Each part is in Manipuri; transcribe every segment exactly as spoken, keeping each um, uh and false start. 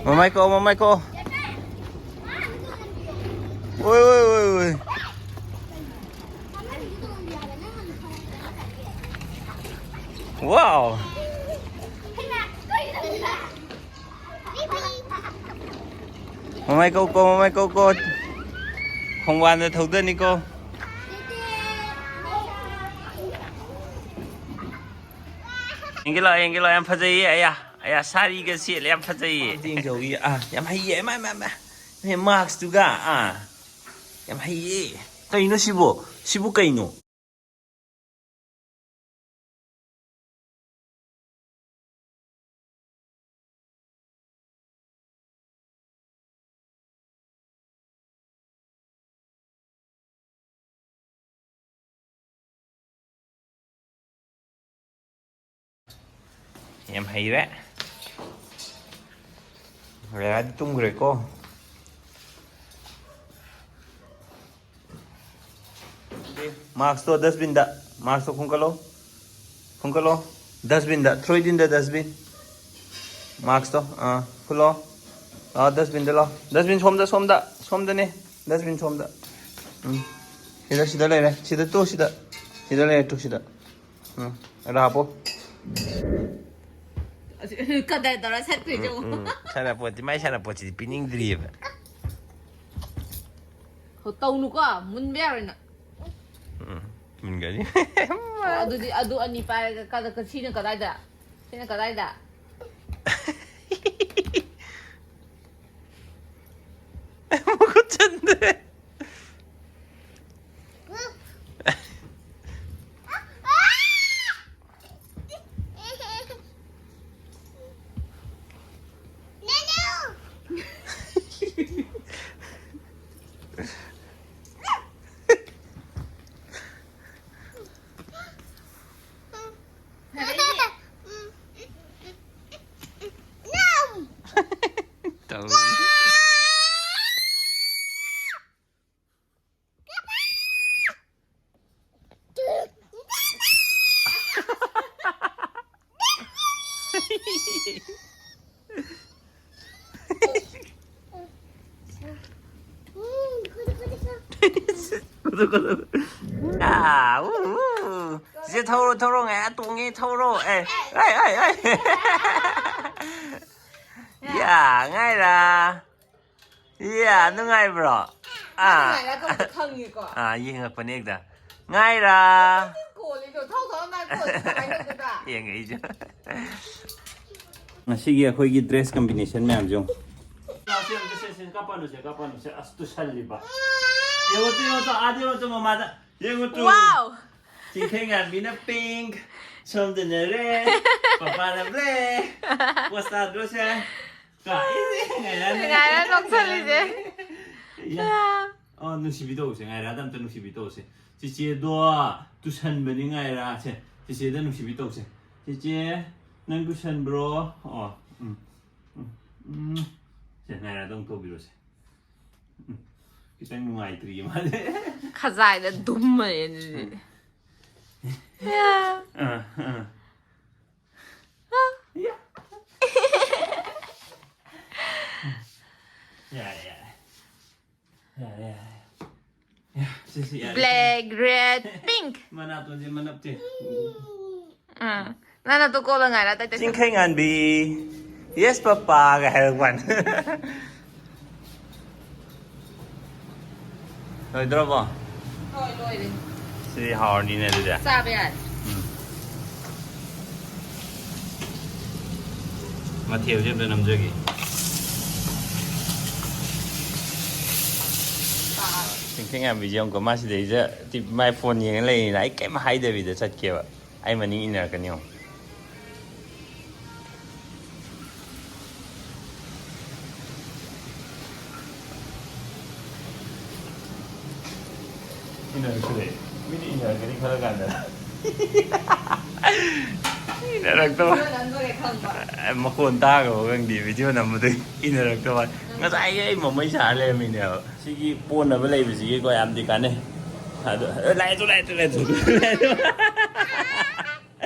ꯃꯃꯥꯏ ꯀꯣ, ꯃꯃꯥꯏ ꯀꯣ꯫ ꯑꯣꯏ, ꯑꯣꯏ, ꯑꯣꯏ, ꯑꯣꯏ꯫ ꯋꯥꯎ꯫ ꯃꯃꯥꯏ ꯀꯣ, ꯀꯣ, ꯃꯃꯥꯏ ꯀꯣ, ꯀꯣ꯫ ꯈꯣꯡꯕꯥꯟꯗ ꯊꯧꯗꯅꯤꯀꯣ꯫ ꯌꯦꯡꯒꯦ ꯂꯥꯛꯑꯣ, ꯌꯦꯡꯒꯦ ꯂꯥꯛꯑꯣ, ꯌꯥꯝ ꯐꯖꯩꯌꯦ꯫ ꯑꯌꯥ, ꯑꯌꯥ, ꯁꯥꯔꯤꯒ ꯁꯦꯠꯂꯦ, ꯌꯥꯝ ꯐꯖꯩꯌꯦ꯫ ꯑꯝꯇ ꯌꯦꯡꯖꯍꯧꯒꯦ꯫ ꯑꯥ, ꯌꯥꯝ ꯍꯩꯌꯦ꯫ ꯃꯥ, ꯃꯥ, ꯃꯥ꯫ ꯃꯥ mask ꯇꯨꯒ꯫ ꯑꯥ, ꯌꯥꯝ ꯍꯩꯌꯦ꯫ ꯀꯩꯅꯣ ꯁꯤꯕꯣ? ꯁꯤꯕꯨ ꯀꯩꯅꯣ? ꯌꯥꯝ ꯍꯩꯔꯦ꯫ ꯔꯌꯥꯗꯤ ꯇꯨꯝꯈ꯭ꯔꯦꯀꯣ꯫ Mask to dustbin the, mask to ꯈꯣꯡꯀꯠꯂꯣ, ꯈꯣꯡꯀꯠꯂꯣ꯫ Dustbin the, throw it in the dustbin꯫ Mask to, ah, ꯐꯨꯜꯂꯣ꯫ Ah, dustbin ꯗ ꯂꯥꯎ꯫ Dustbin ꯁꯣꯝꯗ, ꯁꯣꯝꯗ, ꯁꯣꯝꯗꯅꯦ꯫ Dustbin ꯁꯣꯝꯗ꯫ ꯎꯝ꯫ ꯁꯤꯗ, ꯁꯤꯗ ꯂꯩꯔꯦ꯫ ꯁꯤꯗ ꯇꯨ, ꯁꯤꯗ꯫ ꯁꯤꯗ ꯂꯩꯔꯦ ꯇꯨ, ꯁꯤꯗ꯫ ꯎꯝ꯫ ꯑꯗ ꯍꯥꯞꯄꯣ꯫ ꯑꯁꯤ, ꯀꯗꯔ ꯇꯧꯔ ꯁꯠꯈ꯭ꯔꯤꯁꯦ ꯎꯝ, ꯌꯦꯡꯉꯣ꯫ ꯎꯝ꯫ ꯁꯥꯟꯅꯄꯣꯠꯇꯤ, ꯃꯥꯏ ꯁꯥꯟꯅꯄꯣꯠꯁꯤꯗꯤ ꯄꯤꯅꯤꯡꯗ꯭ꯔꯤꯑꯕ꯫ ꯍꯣ, ꯇꯧꯅꯨꯀꯣ, ꯃꯨꯟꯕ ꯌꯥꯔꯣꯏ ꯅꯪ꯫ ꯎꯝ, ꯃꯨꯟꯒꯅꯤ꯫ ꯑꯣ, ꯑꯗꯨꯗꯤ ꯑꯗꯨ ꯑꯅꯤ ꯄꯥꯏꯔꯒ ꯀꯗ-, ꯀ-, ꯁꯤꯅ ꯀꯗꯥꯏꯗ? ꯁꯤꯅ ꯀꯗꯥꯏꯗ? ꯃꯈꯨꯠ ꯆꯟꯗ꯭ꯔꯦ꯫ ꯇꯧꯔꯤ꯫ ꯎꯝ, ꯈꯨꯗꯨ, ꯈꯨꯗꯨ, ꯈꯨꯗꯨ꯫ ꯈꯨꯗꯨ, ꯈꯨꯗꯨ꯫ ꯑꯥ, ꯎ, ꯎ꯫ ꯆꯤꯆꯦ ꯊꯧꯔꯣ, ꯊꯧꯔꯣ, ꯉꯥꯏꯍꯥꯛ ꯇꯣꯡꯉꯦ, ꯊꯧꯔꯣ꯫ ꯑꯦ, ꯑꯦ, ꯑꯦ, ꯑꯦ꯫ ꯌꯥ, ꯉꯥꯏꯔꯥ꯫ ꯌꯥ, ꯅꯨꯡꯉꯥꯏꯕ꯭ꯔꯣ? ꯑꯥ꯫ ꯅꯨꯡꯉꯥꯏꯔꯥ ꯇꯧꯕꯗꯣ ꯈꯪꯉꯦꯀꯣ꯫ ꯑꯥ, ꯌꯦꯡꯉꯛꯄꯅꯦ ꯍꯦꯛꯇ꯫ ꯉꯥꯏꯔꯥ꯫ ꯀꯣꯜꯂꯤꯗꯣ, ꯊꯧ ꯊꯧ ꯅꯪ ꯀꯣꯜꯂꯤꯗꯣ ꯀꯃꯥꯏꯅ ꯇꯧꯗꯣꯏꯕ? ꯌꯦꯡꯉꯛꯏꯁꯦ꯫ ꯉꯁꯤꯒꯤ ꯑꯩꯈꯣꯏꯒꯤ dress combination ꯃꯌꯥꯝꯁꯦ ꯌꯦꯡꯉꯨ꯫ ꯁꯦ, ꯑꯝꯇ ꯁꯦ, ꯁꯦ, ꯀꯥꯞꯄꯅꯨꯁꯦ, ꯀꯥꯞꯄꯅꯨꯁꯦ꯫ ꯑꯁ, ꯇꯨꯁꯜꯂꯤꯕ꯫ ꯌꯦꯡꯉꯨ ꯇꯨ, ꯌꯦꯡꯉꯨ ꯇꯨ, ꯑꯥꯗ ꯌꯦꯡꯉꯨ ꯇꯨ, ꯃꯃꯥꯗ꯫ ꯌꯦꯡꯉꯨ two. Wow! ꯆꯤꯡꯈꯩꯉꯥꯟꯕꯤꯅ pink, ꯁꯣꯝꯗꯅ red, ꯄꯄꯥꯅ black꯫ Pose ꯇꯥꯗ꯭ꯔꯣ ꯁꯦ? ꯀꯥꯏꯁꯦ ꯉꯥꯏꯔ ꯉꯥꯏꯔ ꯅꯣꯛꯁꯜꯂꯤꯁꯦ꯫ ꯌꯥ꯫ ꯑꯣ, ꯅꯨꯡꯁꯤꯕꯤ ꯇꯧꯁꯦ, ꯉꯥꯏꯔꯥꯗ ꯑꯝꯇ ꯅꯨꯡꯁꯤꯕꯤ ꯇꯧꯁꯦ꯫ ꯆꯤꯆꯦꯗꯣ ꯇꯨꯁꯟꯕꯅꯤ ꯉꯥꯏꯔꯥ꯫ ꯁꯦ, ꯆꯤꯆꯦꯗ ꯅꯨꯡꯁꯤꯕꯤ ꯇꯧꯁꯦ꯫ ꯆꯤꯆꯦ, ꯅꯪ ꯇꯨꯁꯟꯕ꯭ꯔꯣ? ꯑꯣ, ꯎꯝ, ꯎꯝ, ꯎꯝ꯫ ꯁꯦ, ꯉꯥꯏꯔꯥꯗ ꯑꯃꯨꯛ ꯇꯧꯕꯤꯔꯣꯁꯦ꯫ ꯎꯝ, ꯈꯤꯇꯪ ꯅꯨꯡꯉꯥꯏꯇ꯭ꯔꯤꯌꯦ ꯃꯥꯁꯦ꯫ ꯈꯖꯥꯏꯗ ꯗꯨꯝ ꯑꯃꯅꯦ ꯑꯗꯨꯗꯤ꯫ ꯎꯝ꯫ ꯑꯥ, ꯑꯥ꯫ ꯌꯥ꯫ ꯌꯥꯔꯦ, ꯌꯥꯔꯦ꯫ ꯌꯥꯔꯦ, ꯌꯥꯔꯦ꯫ ꯌꯥ, ꯁꯤ, ꯁꯤ, ꯌꯥꯔꯦ꯫ Black, red, pink꯫ ꯃꯅꯥꯇꯣꯟꯁꯦ ꯃꯅꯞꯇꯦ꯫ ꯑꯥ꯫ ꯅꯪ ꯅꯇꯨ ꯀꯣꯜꯂ ꯉꯥꯏꯔ ꯑꯇꯩ ꯑꯇꯩ ꯆꯤꯡꯈꯩ ꯉꯥꯟꯕꯤ꯫ Yes, ꯄꯄꯥꯒ ꯍꯥꯏꯔꯛꯄ ꯋꯥꯅꯤ꯫ ꯂꯣꯏꯗ꯭ꯔꯕꯣ? ꯍꯣꯏ, ꯂꯣꯏꯔꯦ꯫ ꯁꯤꯗꯤ ꯍꯥꯎꯔꯅꯤꯅꯦ ꯑꯗꯨꯗꯤ꯫ ꯆꯥꯕ ꯌꯥꯔꯦ꯫ ꯎꯝ꯫ ꯃꯊꯦꯜꯁꯦ ꯑꯝꯇ ꯅꯝꯖꯒꯦ꯫ ꯆꯥꯔꯣ꯫ ꯆꯤꯡꯈꯩ ꯉꯥꯟꯕꯤꯁꯦ ꯑꯃꯨꯛꯀ ꯃꯥ ꯁꯤꯗꯩꯁꯤꯗ ꯇꯤ-, ꯃꯥꯏ ꯐꯣꯟ ꯌꯦꯡꯉ ꯂꯩꯔꯤꯅꯤꯅ ꯑꯩ ꯀꯩꯝ ꯍꯥꯏꯗꯕꯤꯗ ꯆꯠꯀꯦꯕ꯫ ꯑꯩ ꯃꯅꯤꯡ ꯏꯟꯅꯔꯛꯀꯅꯤ ꯌꯦꯡꯉꯣ꯫ ꯏꯟꯅꯔꯛꯇ꯭ꯔꯦ꯫ ꯃꯤꯗꯤ ꯏꯟꯅꯔꯛꯀꯅꯤ ꯈꯜꯂ ꯀꯥꯟꯗ꯫ ꯏꯟꯅꯔꯛꯇꯕ꯫ ꯚꯤꯗꯤꯑꯣ ꯅꯝꯗꯣꯔꯦ ꯈꯪꯕ꯫ ꯑꯦ, ꯃꯈꯣꯟ ꯇꯥꯈ꯭ꯔꯕ ꯈꯪꯗꯦ, ꯚꯤꯗꯤꯑꯣ ꯅꯝꯕꯗꯨꯒꯤ ꯏꯟꯅꯔꯛꯇꯕ꯫ ꯉꯁꯥꯏꯒꯤ ꯑꯩ ꯃꯃꯩ ꯁꯥ ꯂꯩꯔꯝꯃꯤꯅꯦꯕ꯫ ꯁꯤꯒꯤ ꯄꯣꯟꯅꯕ ꯂꯩꯕꯁꯤꯒꯤꯀꯣ ꯌꯥꯝꯗꯤ ꯀꯥꯟꯅꯩ꯫ ꯑꯗꯣ, ꯑꯦ, ꯂꯥꯛꯑꯦ ꯇꯨ, ꯂꯥꯛꯑꯦ ꯇꯨ, ꯂꯥꯛꯑꯦ ꯇꯨ, ꯂꯥꯛꯑꯦ ꯇꯨ꯫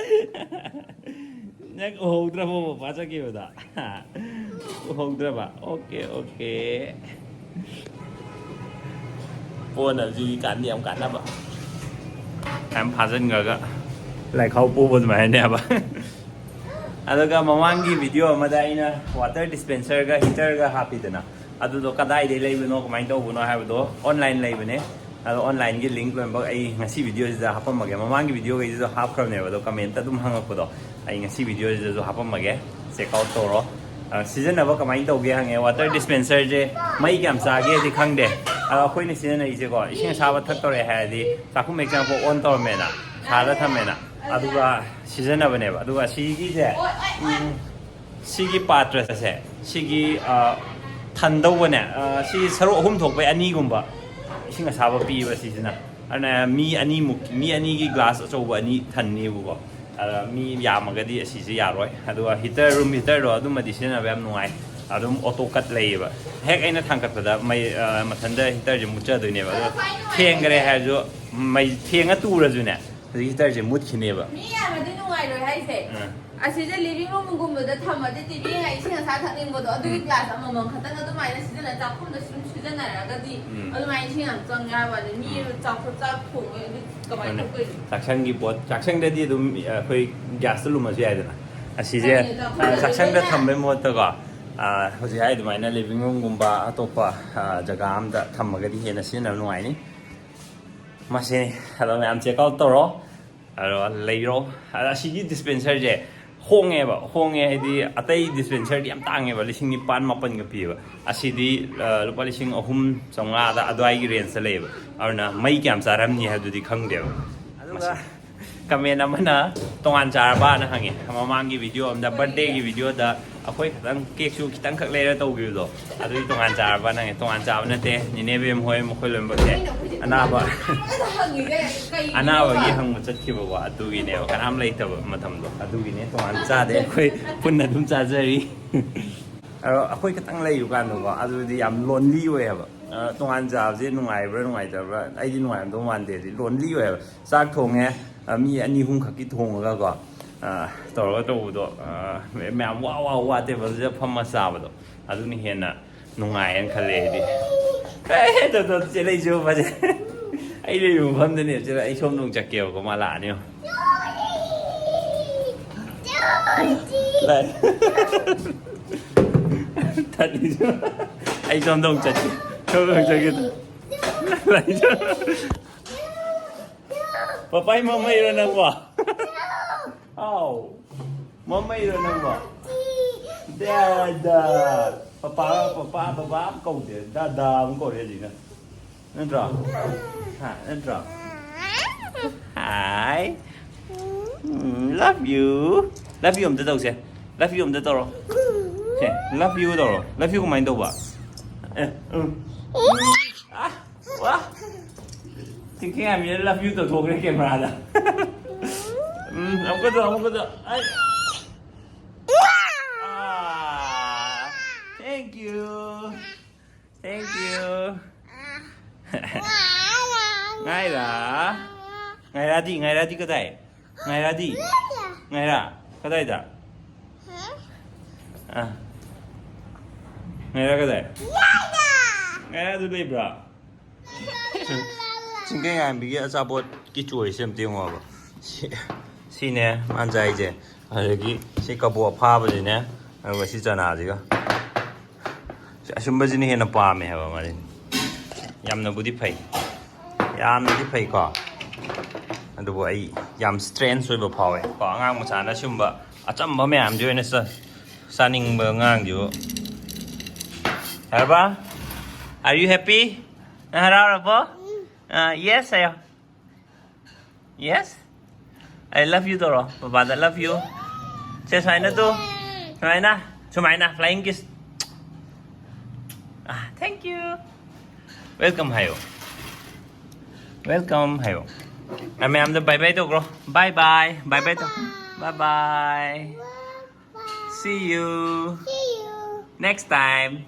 ꯅꯪ ꯎꯍꯧꯗ꯭ꯔꯕꯣ ꯄꯄꯥ ꯆꯠꯈꯤꯕꯗ? ꯎꯍꯧꯗ꯭ꯔꯕ? Okay, okay. ꯄꯣꯟꯅꯕꯁꯤ ꯀꯥꯟꯗꯤ ꯌꯥꯝ ꯀꯥꯟꯅꯕ꯫ ꯌꯥꯝ ꯐꯥꯖꯤꯟꯈ꯭ꯔꯒ ꯂꯥꯏꯈꯥꯎ ꯄꯣꯕ ꯑꯗꯨꯃꯥꯏꯅꯅꯦꯕ꯫ ꯑꯗꯨꯒ ꯃꯃꯥꯡꯒꯤ ꯚꯤꯗꯤꯑꯣ ꯑꯃꯗ ꯑꯩꯅ ꯋꯥꯇꯔ ꯗꯤꯁꯄꯦꯟꯁꯔꯒ ꯍꯤꯇꯔꯒ ꯍꯥꯞꯄꯤꯗꯅ, ꯑꯗꯨꯗꯣ ꯀꯗꯥꯏꯗꯩ ꯂꯩꯕꯅꯣ, ꯀꯃꯥꯏꯅ ꯇꯧꯕꯅꯣ ꯍꯥꯏꯕꯗꯣ ꯑꯣꯟꯂꯥꯏꯟ ꯂꯩꯕꯅꯦ꯫ ꯑꯗꯣ ꯑꯣꯟꯂꯥꯏꯟꯒꯤ ꯂꯤꯡꯛ ꯂꯣꯏꯅꯃꯛ ꯑꯩ ꯉꯁꯤ ꯚꯤꯗꯤꯑꯣꯁꯤꯗ ꯍꯥꯞꯄꯝꯃꯒꯦ꯫ ꯃꯃꯥꯡꯒꯤ ꯚꯤꯗꯤꯑꯣꯈꯩꯁꯤꯁꯨ ꯍꯥꯞꯈ꯭ꯔꯕꯅꯦꯕ, ꯑꯗꯣ ꯀꯃꯦꯟꯇ ꯑꯗꯨꯝ ꯍꯪꯉꯛꯄꯗꯣ ꯑꯩ ꯉꯁꯤ ꯚꯤꯗꯤꯑꯣꯁꯤꯗꯁꯨ ꯍꯥꯞꯄꯝꯃꯒꯦ, ꯆꯦꯛ ꯑꯥꯎꯠ ꯇꯧꯔꯣ꯫ ꯑ, ꯁꯤꯖꯤꯟꯅꯕ ꯀꯃꯥꯏꯅ ꯇꯧꯒꯦ ꯍꯪꯉꯦ꯫ ꯋꯥꯇꯔ ꯗꯤꯁꯄꯦꯟꯁꯔꯁꯦ ꯃꯩ ꯀꯌꯥꯝ ꯆꯥꯒꯦꯗꯤ ꯈꯪꯗꯦ, ꯑꯗꯣ ꯑꯩꯈꯣꯏꯅ ꯁꯤꯖꯤꯟꯅꯔꯤꯁꯦꯀꯣ, ꯏꯁꯤꯡ ꯑꯁꯥꯕ ꯊꯛꯇꯧꯔꯦ ꯍꯥꯏꯔꯗꯤ ꯆꯥꯛꯈꯨꯝ ꯍꯦꯛ ꯆꯪꯉꯛꯄ ꯑꯣꯟ ꯇꯧꯔꯝꯃꯦꯅ, ꯁꯥꯍꯜꯂ ꯊꯝꯃꯦꯅ, ꯑꯗꯨꯒ ꯁꯤꯖꯤꯟꯅꯕꯅꯦꯕ꯫ ꯑꯗꯨꯒ ꯁꯤꯒꯤꯁꯦ, ꯎꯝ, ꯁꯤꯒꯤ ꯄꯥꯇ꯭ꯔꯁꯦ, ꯁꯤꯒꯤ, ꯑ, ꯊꯟꯗꯧꯕꯅꯦ, ꯑ, ꯁꯤ ꯁꯔꯨꯛ ꯑꯍꯨꯝ ꯊꯣꯛꯄꯩ ꯑꯅꯤꯒꯨꯝꯕ ꯏꯁꯤꯡ ꯑꯁꯥꯕ ꯄꯤꯕ ꯁꯤꯁꯤꯅ꯫ ꯑꯗꯨꯅ ꯃꯤ ꯑꯅꯤꯃꯨꯛ, ꯃꯤ ꯑꯅꯤꯒꯤ ꯒ꯭ꯂꯥꯁ ꯑꯆꯧꯕ ꯑꯅꯤ ꯊꯟꯅꯦꯕꯀꯣ꯫ ꯑꯗ ꯃꯤ ꯌꯥꯝꯃꯒꯗꯤ ꯑꯁꯤꯁꯦ ꯌꯥꯔꯣꯏ꯫ ꯑꯗꯨꯒ ꯍꯤꯇꯔ, ꯔꯨꯝ ꯍꯤꯇꯔꯗꯣ ꯑꯗꯨꯃꯗꯤ ꯁꯤꯖꯤꯟꯅꯕ ꯌꯥꯝ ꯅꯨꯡꯉꯥꯏ꯫ ꯑꯗꯨꯝ ꯑꯣꯇꯣ ꯀꯠ ꯂꯩꯌꯦꯕ꯫ ꯍꯦꯛ ꯑꯩꯅ ꯊꯥꯡꯒꯠꯄꯗ ꯃꯩ, ꯑ, ꯃꯊꯟꯇ ꯍꯤꯇꯔꯁꯦ ꯃꯨꯠꯆꯗꯣꯏꯅꯦꯕ꯫ ꯑꯗꯣ ꯊꯦꯡꯈ꯭ꯔꯦ ꯍꯥꯏꯔꯁꯨ, ꯃꯩ ꯊꯦꯡꯉ ꯇꯨꯔꯁꯨꯅꯦ, ꯍꯧꯖꯤꯛ ꯍꯤꯇꯔꯁꯦ ꯃꯨꯠꯈꯤꯅꯦꯕ꯫ ꯃꯤ ꯌꯥꯝꯃꯗꯤ ꯅꯨꯡꯉꯥꯏꯔꯣꯏ ꯍꯥꯏꯁꯦ꯫ ꯑꯥ꯫ ꯑꯁꯤꯗ ꯂꯤꯚꯤꯡ ꯔꯨꯝꯒꯨꯝꯕꯗ ꯊꯝꯃꯗꯤ ꯇꯤꯚꯤ ꯌꯦꯡꯉ ꯏꯁꯤꯡ ꯑꯁꯥ ꯊꯛꯅꯤꯡꯕꯗꯣ, ꯑꯗꯨꯒꯤ ꯎꯝ꯫ ꯒ꯭ꯂꯥꯁ ꯑꯃꯃꯝ ꯈꯛꯇꯪ ꯑꯗꯨꯃꯥꯏꯅ ꯁꯤꯖꯤꯟꯅ, ꯆꯥꯛꯈꯨꯝꯗꯁꯨ ꯑꯗꯨꯝ ꯁꯤꯖꯤꯟꯅꯔꯒꯗꯤ ꯎꯝ꯫ ꯑꯗꯨꯃꯥꯏꯅ ꯏꯁꯤꯡ ꯌꯥꯝ ꯆꯪꯉꯦ ꯍꯥꯏꯕ ꯋꯥꯅꯤ꯫ ꯃꯤ ꯎꯝ꯫ ꯆꯥꯛ ꯆꯥꯛ ꯊꯣꯡꯉꯦ ꯑꯗꯨ ꯀꯃꯥꯏꯅ ꯑꯗꯨꯅꯦ꯫ ꯇꯧꯗꯣꯏꯅꯣ? ꯆꯥꯛꯁꯪꯒꯤ ꯄꯣꯠ, ꯆꯥꯛꯁꯪꯗꯗꯤ ꯑꯗꯨꯝ ꯑꯩꯈꯣꯏ ꯒ꯭ꯌꯥꯁꯇ ꯂꯨꯝꯃꯁꯨ ꯌꯥꯏꯗꯅ꯫ ꯑꯁꯤꯁꯦ, ꯍꯣꯏꯅꯦ, ꯆꯥꯛꯈꯨꯝꯗ ꯑ, ꯆꯥꯛꯁꯪꯗ ꯂꯣꯏꯅ ꯊꯝꯕꯩ ꯃꯍꯨꯠꯇꯀꯣ, ꯑ, ꯍꯧꯖꯤꯛ ꯍꯥꯏ ꯑꯗꯨꯃꯥꯏꯅ ꯂꯤꯚꯤꯡ ꯔꯨꯝꯒꯨꯝꯕ ꯑꯇꯣꯞꯄ, ꯑ, ꯖꯒꯥ ꯑꯝꯗ ꯊꯝꯃꯒꯗꯤ ꯍꯦꯟꯅ ꯁꯤꯖꯤꯟꯅꯕ ꯅꯨꯡꯉꯥꯏꯅꯤ꯫ ꯃꯁꯤꯅꯤ꯫ ꯑꯗꯣ ꯃꯌꯥꯝ ꯆꯦꯛ ꯑꯥꯎꯠ ꯇꯧꯔꯣ꯫ ꯑꯗꯣ ꯂꯩꯔꯣ꯫ ꯑꯗ ꯑꯁꯤꯒꯤ ꯗꯤꯁꯄꯦꯟꯁꯔꯁꯦ ꯍꯣꯡꯉꯦꯕ, ꯍꯣꯡꯉꯦ ꯍꯥꯏꯗꯤ ꯑꯇꯩ ꯗꯤꯁꯄꯦꯟꯁꯔꯗꯤ ꯌꯥꯝ ꯇꯥꯡꯉꯦꯕ, ꯂꯤꯁꯤꯡ ꯅꯤꯄꯥꯟ ꯃꯥꯄꯟꯒ ꯄꯤꯌꯦꯕ꯫ ꯑꯁꯤꯗꯤ, ꯑ, ꯂꯨꯄꯥ ꯂꯤꯁꯤꯡ ꯑꯍꯨꯝ ꯆꯥꯝꯃꯉꯥꯗ ꯑꯗꯨꯋꯥꯏꯒꯤ ꯔꯦꯟꯖꯇ ꯂꯩꯌꯦꯕ꯫ ꯑꯗꯨꯅ ꯃꯩ ꯀꯌꯥꯝ ꯆꯥꯔꯝꯅꯤ ꯍꯥꯏꯕꯗꯨꯗꯤ ꯈꯪꯗꯦꯕ꯫ ꯑꯗꯨꯒ ꯃꯁꯤ ꯀꯃꯦꯟ ꯑꯃꯅ "ꯇꯣꯉꯥꯟ ꯆꯥꯔꯕꯅ?" ꯍꯪꯉꯦ꯫ ꯃꯃꯥꯡꯒꯤ ꯚꯤꯗꯤꯑꯣ ꯑꯝꯗ, ꯕꯔꯊꯗꯦꯒꯤ ꯚꯤꯗꯤꯑꯣꯗ ꯑꯩꯈꯣꯏ ꯈꯤꯇꯪ, ꯀꯦꯛꯁꯨ ꯈꯤꯇꯪꯈꯛ ꯂꯩꯔ ꯇꯧꯈꯤꯕꯗꯣ, ꯑꯗꯨꯗꯤ ꯇꯣꯉꯥꯟ ꯆꯥꯔꯕ ꯅꯪꯉꯦ꯫ ꯇꯣꯉꯥꯟ ꯆꯥꯕ ꯅꯠꯇꯦ, ꯅꯤꯅꯦ ꯕꯦꯝ ꯍꯣꯏ ꯃꯈꯣꯏ ꯂꯣꯏꯅꯃꯛꯁꯦ ꯑꯅꯥꯕ, ꯑꯅꯥꯕꯒꯤ ꯍꯪꯕ ꯆꯠꯈꯤꯕꯀꯣ, ꯑꯗꯨꯒꯤꯅꯦꯕ꯫ ꯀꯅꯥꯝ ꯂꯩꯇꯕ ꯃꯇꯝꯗꯣ, ꯑꯗꯨꯒꯤꯅꯦ ꯇꯣꯉꯥꯟ ꯆꯥꯗꯦ, ꯑꯩꯈꯣꯏ ꯄꯨꯟꯅ ꯑꯗꯨꯝ ꯆꯥꯖꯔꯤ꯫ ꯑꯗꯣ ꯑꯩꯈꯣꯏ ꯈꯤꯇꯪ ꯂꯩꯕ ꯀꯥꯟꯗꯀꯣ, ꯑꯗꯨꯗꯤ ꯌꯥꯝ ꯂꯣꯟꯂꯤ ꯑꯣꯏꯌꯦꯕ꯫ ꯑ, ꯇꯣꯉꯥꯟ ꯆꯥꯕꯁꯦ ꯅꯨꯡꯉꯥꯏꯕ꯭ꯔꯥ ꯅꯨꯡꯉꯥꯏꯇꯕ꯭ꯔꯥ? ꯑꯩꯗꯤ ꯅꯨꯡꯉꯥꯏꯔꯝꯗꯧ ꯃꯥꯟꯗꯦ, ꯍꯥꯏꯗꯤ ꯂꯣꯟꯂꯤ ꯑꯣꯏꯌꯦꯕ꯫ ꯆꯥꯛ ꯊꯣꯡꯉꯦ, ꯑ, ꯃꯤ ꯑꯅꯤ ꯑꯍꯨꯝ ꯈꯛꯀꯤ ꯊꯣꯡꯉꯒꯀꯣ, ꯑꯥ, ꯇꯧꯔꯒ ꯇꯧꯕꯗꯣ, ꯑꯥ, ꯃꯌꯥꯝ ꯋꯥ ꯋꯥ ꯋꯥ ꯇꯦꯕꯜꯁꯤꯗ ꯐꯝꯃ ꯆꯥꯕꯗꯣ, ꯑꯗꯨꯅ ꯍꯦꯟꯅ ꯅꯨꯡꯉꯥꯏꯌꯦꯅ ꯈꯜꯂꯦ ꯑꯩꯗꯤ꯫ ꯑꯦ, ꯇꯣ, ꯇꯣ, ꯆꯦꯜꯂꯛꯏꯁꯤꯕꯨ ꯐꯖꯩ꯫ ꯑꯩ ꯂꯩꯕ ꯃꯐꯝꯗꯅꯦ ꯆꯦꯜꯂꯛ-, ꯑꯩ ꯁꯣꯝꯗ ꯑꯃꯨꯛ ꯆꯠꯀꯦꯕꯀꯣ, ꯃꯥ ꯂꯥꯛꯑꯅꯤ ꯌꯦꯡꯉꯣ꯫ ꯂꯥꯛꯑꯦ꯫ ꯊꯠꯂꯤꯁꯤꯕꯨ꯫ ꯑꯩ ꯁꯣꯝꯗ ꯑꯃꯨꯛ ꯆꯠꯀꯦ꯫ ꯁꯣꯝꯗ ꯑꯃꯨꯛ ꯆꯠꯀꯦ꯫ ꯂꯥꯛꯏꯁꯤꯕꯨ꯫ ꯄꯄꯥꯏ ꯃꯃꯩꯔꯣ ꯅꯪꯕꯣ? ꯑꯥꯎ꯫ ꯃꯃꯩꯔꯣ ꯅꯪꯕꯣ? ꯗꯥꯗꯥ꯫ ꯄꯄꯥ, ꯄꯄꯥ, ꯄꯄꯥ ꯑꯃ ꯀꯧꯗꯦ꯫ ꯗꯥꯗꯥ ꯑꯃ ꯀꯧꯔꯦ ꯍꯧꯖꯤꯛꯅ꯫ ꯅꯠꯇ꯭ꯔꯣ? ꯍꯥ, ꯅꯠꯇ꯭ꯔꯣ? Hi. Um, love you. Love you ꯑꯝꯇ ꯇꯧꯁꯦ꯫ Love you ꯑꯝꯇ ꯇꯧꯔꯣ꯫ ꯁꯦ, love you ꯇꯧꯔꯣ꯫ Love you ꯀꯃꯥꯏꯅ ꯇꯧꯕ? ꯑꯦ, ꯎꯝ꯫ ꯑꯥ, ꯋꯥ꯫ ꯆꯤꯡꯈꯩꯉꯥꯟꯕꯤꯅ love you ꯇꯧꯊꯣꯛꯈ꯭ꯔꯦ camera ꯗ꯫ ꯎꯝ, ꯑꯃꯨꯛꯀ ꯇꯧ, ꯑꯃꯨꯛꯀ ꯇꯧ꯫ ꯑꯩ꯫ ꯑꯥ, thank you. Thank you. ꯉꯥꯏꯔꯥ? ꯉꯥꯏꯔꯥꯗꯤ, ꯉꯥꯏꯔꯥꯗꯤ ꯀꯗꯥꯏ? ꯉꯥꯏꯔꯥꯗꯤ? ꯉꯥꯏꯔꯥ? ꯀꯗꯥꯏꯗ? ꯑꯥ꯫ ꯉꯥꯏꯔꯥ ꯀꯗꯥꯏ? ꯉꯥꯏꯔꯥꯗꯨ ꯂꯩꯕ꯭ꯔꯥ? ꯆꯤꯡꯈꯩꯉꯥꯟꯕꯤꯒꯤ ꯑꯆꯥꯄꯣꯠꯀꯤ ꯆꯣꯏꯁꯦ ꯑꯝꯇ ꯌꯦꯡꯉꯣꯕ꯫ ꯁꯤ, ꯁꯤꯅꯦ ꯃꯥꯅ ꯆꯥꯏꯁꯦ꯫ ꯑꯗꯒꯤ ꯁꯤ ꯀꯕꯣꯛ ꯑꯐꯥꯕꯁꯤꯅꯦ, ꯑꯗꯨꯒ ꯁꯤ ꯆꯅꯥꯁꯤꯒ꯫ ꯁꯤ ꯑꯁꯨꯝꯕꯁꯤꯅ ꯍꯦꯟꯅ ꯄꯥꯝꯃꯦ ꯍꯥꯏꯕ ꯃꯥꯗꯤ꯫ ꯌꯥꯝꯅꯕꯨꯗꯤ ꯐꯩ, ꯌꯥꯝꯅꯗꯤ ꯐꯩꯀꯣ꯫ ꯑꯗꯨꯕꯨ ꯑꯩ ꯌꯥꯝ strange ꯑꯣꯏꯕ ꯐꯥꯎꯋꯦ ꯀꯣ, ꯑꯉꯥꯡ ꯃꯆꯥꯅ ꯁꯨꯝꯕ ꯑꯆꯝꯕ ꯃꯌꯥꯝꯁꯤ ꯑꯣꯏꯅ ꯆꯥ-, ꯆꯥꯅꯤꯡꯕ ꯑꯉꯥꯡꯁꯤꯕꯨ꯫ ꯍꯔꯕ? Are you happy? ꯅꯪ ꯍꯔꯥꯎꯔꯕꯣ? ꯑꯥ, yes ꯍꯥꯏꯌꯣ꯫ Yes? I love you ꯇꯧꯔꯣ꯫ ꯄꯄꯥꯗ love you꯫ ꯁꯦ, ꯁꯨꯃꯥꯏꯅ ꯇꯨ꯫ ꯁꯨꯃꯥꯏꯅ꯫ ꯁꯨꯃꯥꯏꯅ꯫ Flying kiss꯫ Ah, thank you꯫ Welcome ꯍꯥꯏꯌꯣ꯫ Welcome ꯍꯥꯏꯌꯣ꯫ ꯑ, ꯃꯌꯥꯝꯗ bye bye ꯇꯧꯈ꯭ꯔꯣ꯫ Bye bye꯫ Bye bye ꯇꯧ꯫ Bye bye꯫ See you next time꯫